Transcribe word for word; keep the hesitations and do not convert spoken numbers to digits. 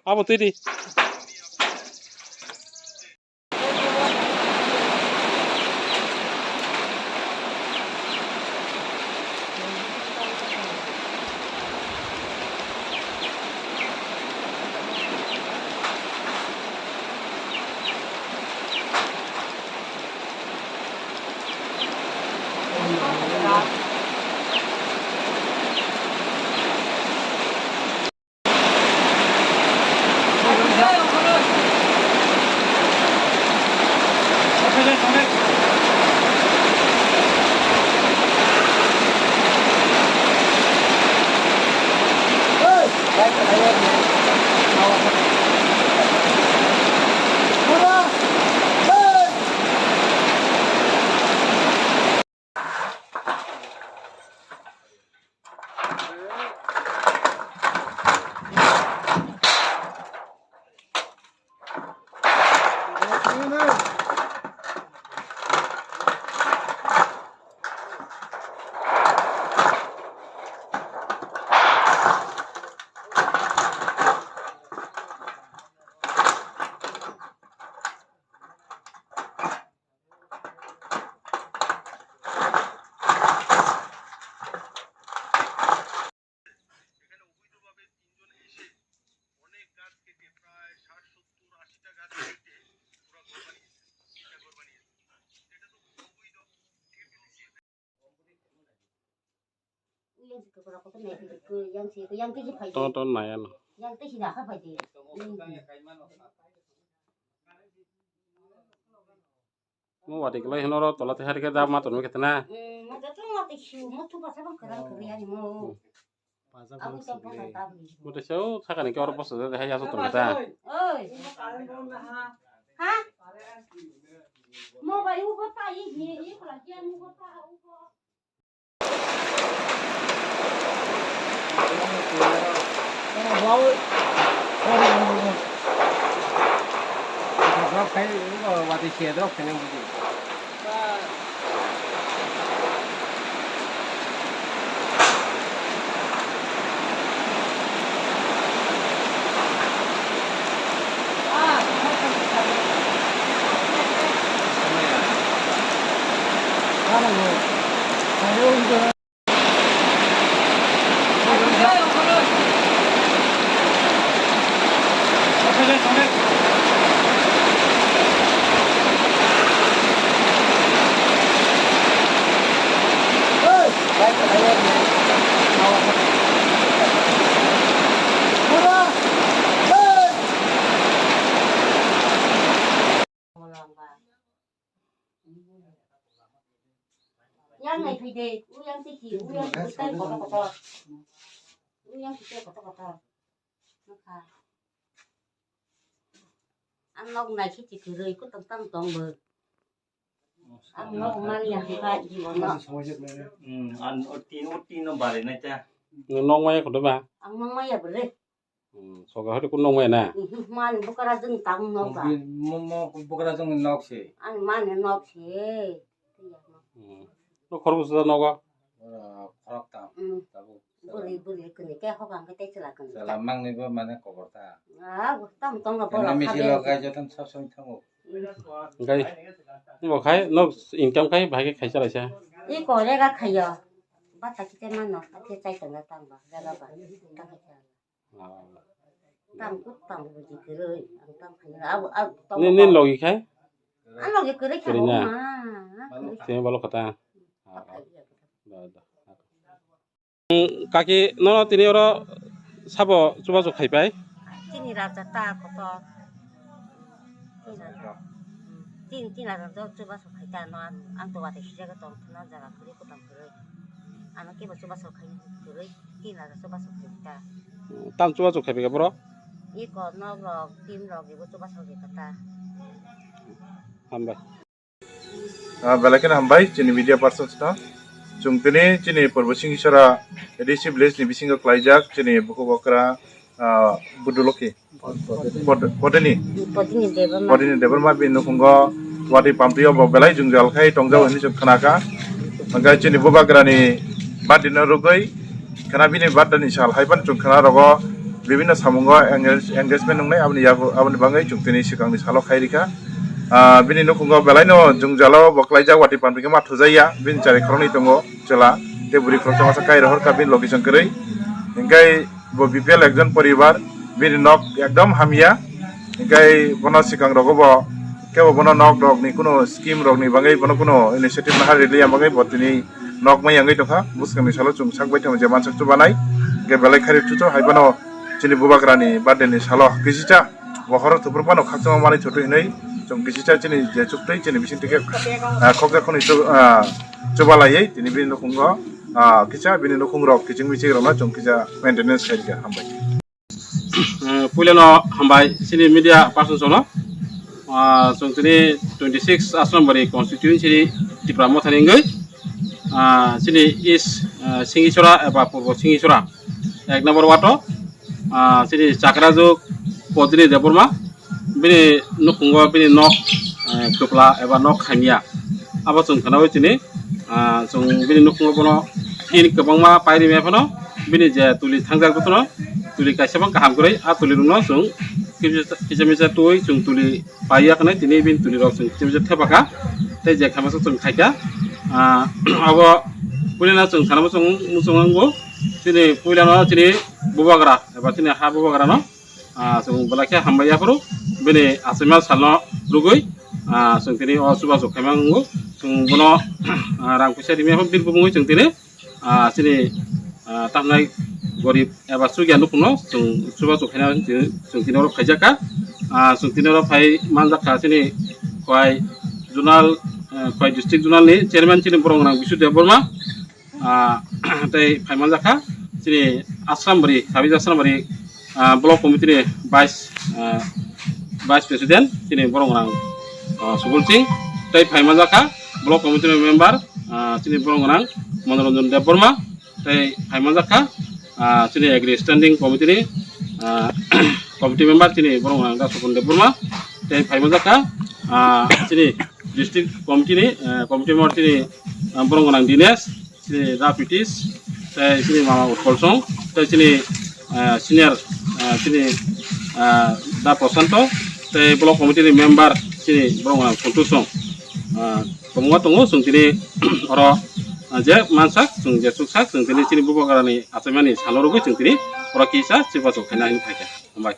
Abo twi di. Ton ton nai ano. Mo wati kelai hino ro tola te hari ke da ma ton kete na. Mo te seo thakani ke oro posto de hai aso ton kete. Oi. Ha? Mo bai u ko ta i hi i ko la kian mo ko ta u ko. Yang nai phi de, u yang ti ki, u yang ti tai kotor kotor. U yang ti tai kotor kotor. Nokha. Ang nok nai khi ti kwrwi, ku tong tang tong bo. Ang nok man ya kha jibo no. Hmm, an o tin, o tin no bare na cha. Nok maya kotor ba? Ang nok maya bwrwi. Hmm, soga hori kun nong na? Mhm, mani bukara jeng tang nok ba. Mo, mo bukara jeng nok se. Ani mani nok se. Hmm. No khorbo sa nogo. Khorok ta. Hmm. Tabu. Buri buri kene ke hokang ke te chela kene. Chela mang ni bo mane kobor ta. Ah, tam tong na bora. Misi lo kai jotan sab song thango. Gai. Bo khai no income khai bhai ke khai chala sa. I kore ga khayo. Bata kite mano, ate chai tong tang ba, jaga ba. Tang khayo. Tam kut tam buji kwrwi, ang tam khaina, abo, abo, tam Ni, ni kut. Logi khai? Ang logi kwrwi khe Kwrwi na? Ma, kwrwi. Tini balo kata. Kaki, nono tini oro sabo chubachu khai pai? Tini raja ta kotor. Tini raja. Tini, tini raja chubachu khai ta no, ang, ang to wate sijak tong, no jaga kwrwi, kutam kwrwi. Ano kebo chubachu khai kwrwi, tin raja chubachu khai ta. Tam chubachu khai phaikha borok? Iko nok rok, team rok, ebo chubachu khai ta. Hambai. Ah, belai kheno hambai chini media persons no. Chwng tini chini Purbo Singhisora A D C village ni bisingo klaijak chini bukhuk okra, ah, Budulokhi. Pod-, Podini. Podini Debbarma. Podini Debbarma bini nukhungo watwi pamprio bo belai jwngjal khai tongjao hinwi chwng khnakha. Hwnkhe chini bubagrani birthday no rwgwi khna bini birthday ni sal hai phano chwng khna rogo bibinno samungo engage-, engagement wngnai aboni yago, aboni bagwi chwng tini swkangni salo khai rikha. Ah, bini nukhungo belaino jwngjalo bo klaijak watwi pampri khe ma thujaiya bini chari khoroknwi tongo chwla tei bwrwi khoroksa masa kai rohorkha bini logi chwng kwrwi. Hwnkhe bo B P L ekjon poribar, bini nok ekdom hamya. Hwnkhe bono swkang rogo bo kebo bono nok rokni kuno scheme rokni bagwi bono kuno initiative naha rwliya bagwi bo tini nok mai yangwi tongkha. Bwskangni salo chwng sak baithang je mansak chubanai. Hwnkhe belai khairok chuchu hai bono chini bubagrani birthday ni salo kisicha bo horo thupur phano khakchangma manwi thotwi hinwi chwng kisicha chini je chuktwi chini bisingtwi khe, ah, khokjak khwnwi chu-, ah, chubalaiwi tini bini nukhungo, ah, kisa bini nukhungrok kiching miching rokno chwng kisa maintenance khairikha. Hambai. Eh, puilano hambai chini media persons no. Ah, chwng tini twenty six Asrambari constituency ni Tipra Mothani wngwi, ah, chini East, ah, Singhisora eba Purbo Singhisora ek number ward o, ah, chini Chakrajuk Podini Debbarma bini nukhungo bini nok, eh, kwpla eba nok hamya. Abo chwng khnaui tini, ah, chwng bini nukhungo bono tin kwbangma pairi maya phano bini je tuli thangjak jotono tuli kaisa bang kaham kwrwi a tuli rokno chwng kisa misa twi chwng tuli paiya khwnai tini bini tuli rok chwng kisa misa thepakha tei je khamasa chwng khaikha. Ah, abo puilano chwng sana muchung muchung wngo chini puilano chini bubagra eba chini ha bubagrano ah, chwng belai khe hambai yaphuru bini achaima salno rwgwi, ah, chwng tini o chubachu khaima wngo. Chwng bono, ah, rang puisa rimya phano bini bumungwi chwng tini, ah, chini, ah, tamnai gorib eba chukya nukhungno chwng chubachu khaina chwng, chwng tini oro khaijak kha. Ah, chwng tini oro phai manjak kha chini Khowai zonal, ah, Khowai district zonal ni chairman chini borok gwnang Bisu Debbarma. Ah, tei phaimanjak kha chini Asrambari, Sabis Asrambari, ah, Block Committee ni Vice, ah, Vice President chini borok gwnang, ah, Subul Singh, tei phaimanjak kha Block Committee ni Member, ah, chini borok gwnang Manoranjan Debbarma, tei phaimanjak kha, ah, chini Agri Standing Committee ni, ah, Committee Member chini borok gwnang Dasapon Debbarma, tei phaimanjak kha, ah, chini District Committee ni, ah, Committee Member chini, ah, borok gwnang Dinesh, chini Da Pitis, tei chini mama Utpal Song, tei chini, ah, senior, ah, chini, ah, Da Prosanto, tei Block Committee ni member chini borok gwnang Sontu Song. Ah, kwbangma tongo, chwng tini oro, ah, je mansak, chwng je chuksak, chwng tini chini bubagrani achaimani salo rwgwi chwng tini oro kisa chubachu khaina hinwi phaikha. Hambai.